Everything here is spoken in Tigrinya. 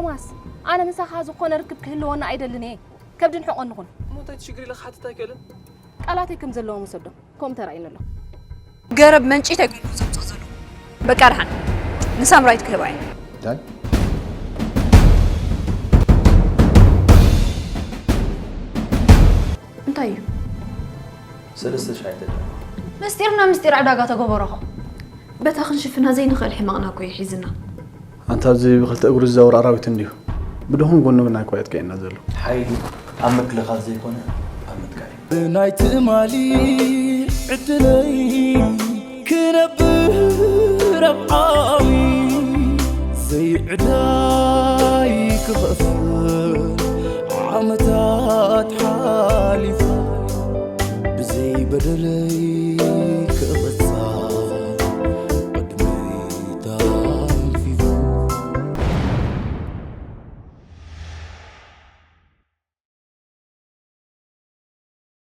ቶማስ፣ ኣነ ምሳኻ ዝኾነ ርክብ ክህልወና ኣይደልን እየ። ከብድን ሕቖን ንኹን። እሞ እንታይ ትሽግር ኢለ ክሓትት ኣይክእልን? ቃላተይ ከም ዘለዎም ውሰዶ። ከምኡ ተራእዩኒ ኣሎ። ገረብ መንጭት ኣይኮንኩ ዘምፅእ ዘለኹ። በቃ ደሓን ንሳምራዊት ክህባ እየ። እንታይ? እንታይ እዩ? ሰለስተ ሻይ ተዳ ምስጢርና ምስጢር ዕዳጋ ተገበረኹ። በታ ክንሽፍና ዘይንኽእል ሕማቕና እኮ እዩ ሒዝና። ኣንታ ኣብዚ ብክልተ እግሩ ዝዛወር ኣራዊት እንድዩ። ብድኹም ጎኑ ግና እኮ የጥቅየና ዘሎ። ሓይሊ ኣብ ምክልኻል ዘይኮነ ኣብ ምጥቃዕ እዩ። ብናይ ትማሊ ዕድለይ ክነብር ኣብዓዊ ዘይዕዳ